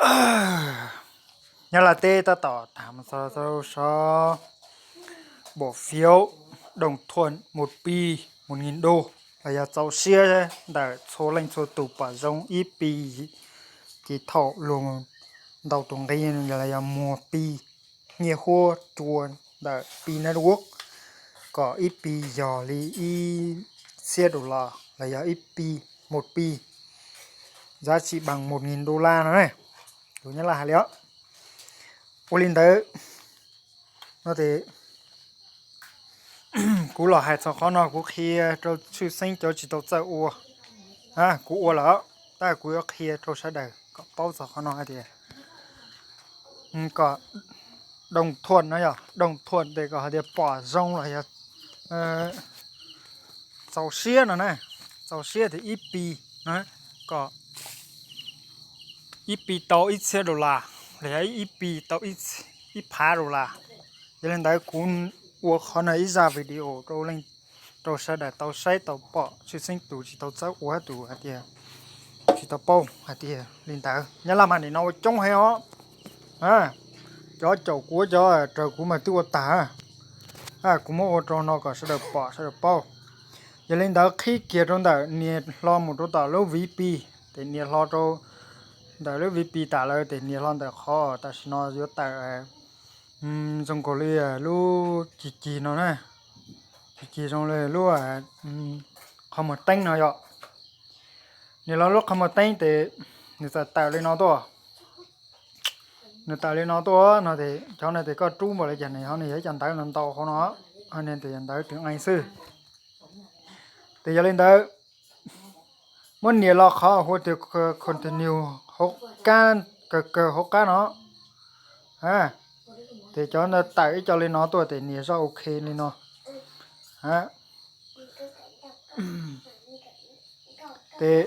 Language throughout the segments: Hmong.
Nyab Laj teb tab tom tham mus txog rau sab bỏ phiếu đồng thuận một pi một nghìn đô los yog txaus siab ntawm txhua leej txhua tus pom zoo ib pi, ces thaum luag ntaus tus nqi los yog muag pi nyiaj huab cua ntawm pi network kom ib pi yog li ib txhiab dollar los yog ib pi, một pi giá trị bằng một nghìn đô la no na. Tus Nyab Laj hais li os. Ua li ntawd no ces kuv los hais txog qhov no kuv qhia rau tshwj xeeb cov tsis tau txawj ua. Kuv ua lawm, tab kuv yuav qhia rau sawv daws kom paub txog qhov no hais tias kom đồng thuận no yog đồng thuận ces kom hais tias pom zoo los yog txaus siab no na, txaus siab tias ib pi no, kom ib pi tau ib txhiab dollar los yog ib pi tau ib phav dollar. Yog li ntawd kuv ua qhov no ib zaj video rau sawv daws tau saib tau pom, tshwj xeeb tus tsis tau txawj ua tus hais tias tsis tau paub hais tias li ntawd. Nyab Laj mas nim no ua coob heev os. Cov caum kuv cov raws kuv mas twb ua tag. Kuv muab ua rau no kom sawv daws pom sawv daws paub. Yog li ntawd qhib kiag rau ntawm nias hlo mus rau tom lub V P, ces nias hlo rau ntawm lub V P tas lawm ces nias hlo ntawm qhov tam sim no yuav tawm zoo nkaus li lub cig cig no na, cig cig zoo li lub qhov muag teeb no yom. Nias hlo lub qhov muag teeb ces nws txawm tawm li no tuaj. Nws tawm li no tuaj no ces cov no ces koj rub npaum li cas nws ho nws yog ib co ntawv no ntau hauv no, ho nws tes yog ntawv tseem ees xwb. Ces yog li ntawd, muab nias los qhov hu tias continue hauv kab, kawg kawg hauv qab no. Ces cov ntawd tawm ib co li no tuaj ces nias zoj ok li no. Ces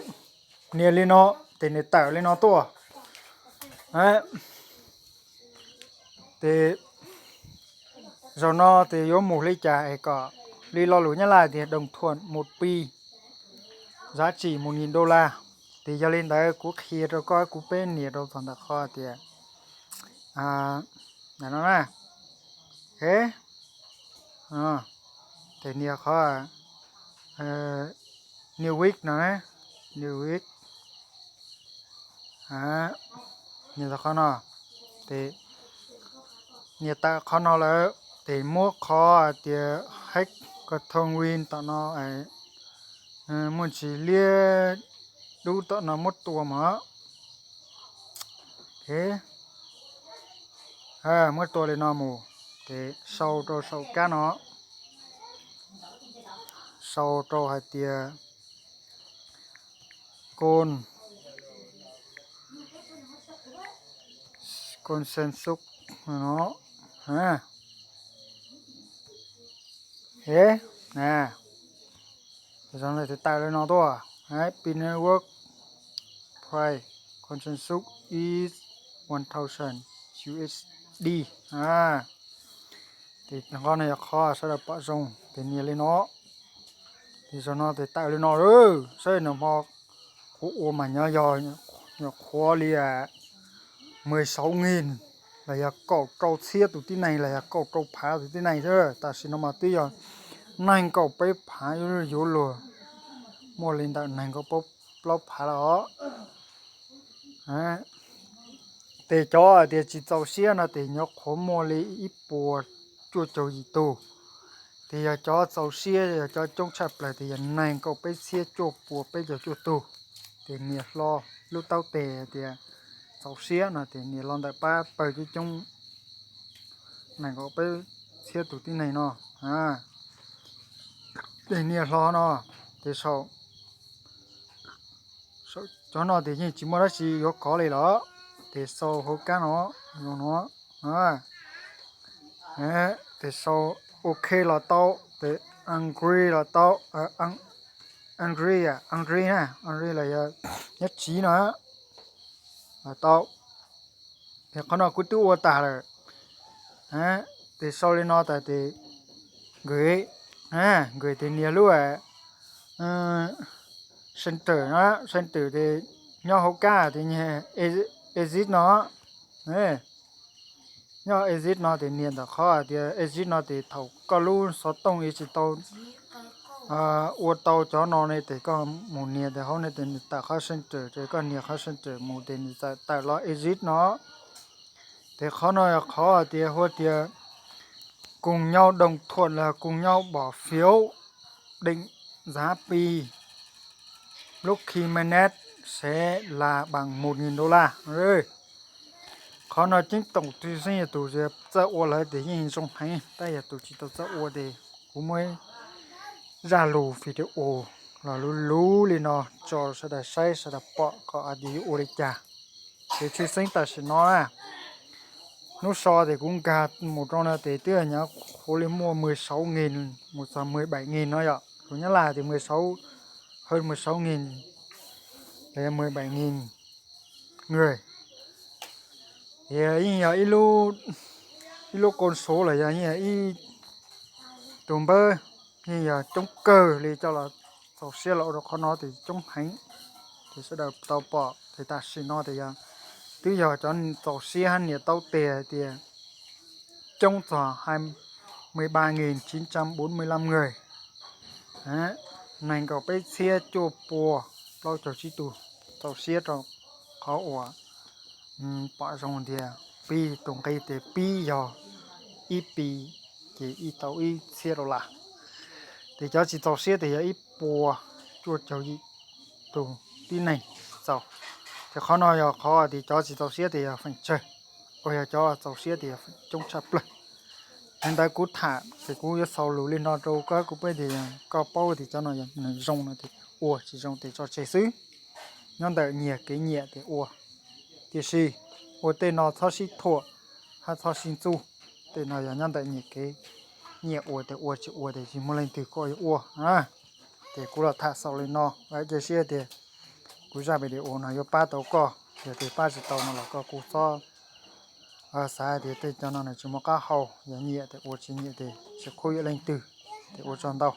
nias li no, ces nws tawm li no tuaj. Ces zaum no ces yuav mus li cas es kom li lo lus Nyab Laj tias đồng thuận một pi giá trị một nghìn đô la. Ces yog li ntawd kuv qhia rau koj, kuv peb nias rau txog ntawm qhov tias no na. Ces nias qhov new week no na, new week. Nias tau qhov no, ces nias tawm qhov no lawm, ces muab qhov hais tias hex koj thoo win tom no, muaj ntsis liab dub tom no muab tua mus. Muab tua li no mus, ces sau rau saum kab no, sau rau hais tias con, consensus no. Ces tawm li no tuaj, Pi Network price consensus is one thousand U S D. Ces qhov no yog qhov sawv daws pom zoo ces nias li no. Ces zaum no ces tawm li no lawm, saib nws hmo kuv ua mas nyob yog nyuam qhuav li mười sáu nghìn los yog kaum rau txhiab tus tib neeg los yog kaum rau phav tus tib neeg xwb. Tam sim no mas twb yog nees nkaum peb phav yuav luag, muaj li ntawm nees nkaum plaub phav lawm os. Ces cov hais tias tsis txaus siab no ces nyuam qhuav muaj li ib puas cuaj caum yim tus. Ces yog cov txaus siab yog cov coob tshaj plaws ces yog nees nkaum peb txhiab cuaj puas peb caug cuaj tug. Ces nias hlo lub taub tes hais tias txaus siab no ces nias hlo ntawm pab pawg coob coob nees nkaum peb txhiab tus tib neeg no. Ces nias hlo no, ces sau, cov no ces yeej tsis muaj dab tsi yuav kov li lawm. Ces sau hauv kab no, no, ces sau ok los tau, ces agree los tau, agree, agree na, agree los yog nyob tsiv no los tau. Ces qhov no kuv twb ua tag lawm. Ces sau li no tas ces nkawd, nkawd ces nias lub center no, center ces nyob hauv kab ces nias Exit no, nyob Exit no ces nias ntawm qhov hais tias Exit no ces thaum koj lub xov tooj tsis tau ua tau cov no ne ces koj mus nias tes hauv ne ces nws tawm qhov Center ces koj nias qhov Center mus ces nws txawm tawm los Exit no. Ces qhov no yog qhov hais tias hu tias cùng nhau đồng thuận là cùng nhau bỏ phiếu định giá pi lub khi mainnet sẽ là bằng một nghìn đô la. Qhov no ceeb toom tib xeeb yog tus txawj ua lawm ces yeej zoo heev, tab yog tus tsis tau txawj ua ces kuv muab zaj lus video los luv luv li no tso sawv daws saib sawv daws pom kom hais tias yuav ua li cas. Ces tshwj xeeb tam sim no na, lub so ces kuv nkag mus rau no ces twb nyob qhuav li muaj mười sáu nghìn mus txog mười bảy nghìn no yom, lus Nyab Laj tias mười sáu, hơn mười sáu nghìn, là mười bảy nghìn người. Ces yeej yog ib lub con số los yog yeej yog ib tus npawb, yeej yog coob kawg li coj los txaus siab los ua rau qhov no ces coob heev. Ces sawv daws tau pom ces tam sim no ces yog twb yog cov txaus siab hab nias taub tes hais tias coob txog hai mươi ba nghìn chín trăm bốn mươi lăm người, nees nkaum peb txhiab cuaj pua plaub caug tsib tus txaus siab rau qhov uas pom zoo tias pib tus nqi tias pib yog ib pi ces ib tau ib txhiab dollar. Ces cov tsis txaus siab ces yog ib puas cuaj caug yim tus tib neeg txaus. Ces qhov no yog qhov tias cov tsis txaus siab ces yog feem tsawg, uas yog cov txaus siab ces yog coob tshaj plaws. Li ntawd kuv tham ces kuv yuav xaus lus li no rau koj, kuv peb tias koj paub tias cov no yog nws zoo no ces ua, tsis zoo ces tso tseg xwb. Nyob ntawm nyias kev nyiam ces ua. Tiam sis ua tej no txhob sib thuam hab txhob sib ntxub. Tej no yog nyob ntawm nyias kev nyiam, ua tes ua, tsis ua tes tsis muaj leej twg kom yuav ua. Ces kuv los tham xaus li no, vam thiab cia siab tias kuv zaj video no yuav pab tau koj. Yog tias pab tsis tau no los koj kuj txhob xav tias tej cov no nws tsis muaj qab hau, yog nyiam tes ua, tsis nyiam tes tsis khuv yuav leej twg. Ces ua tsaug ntau.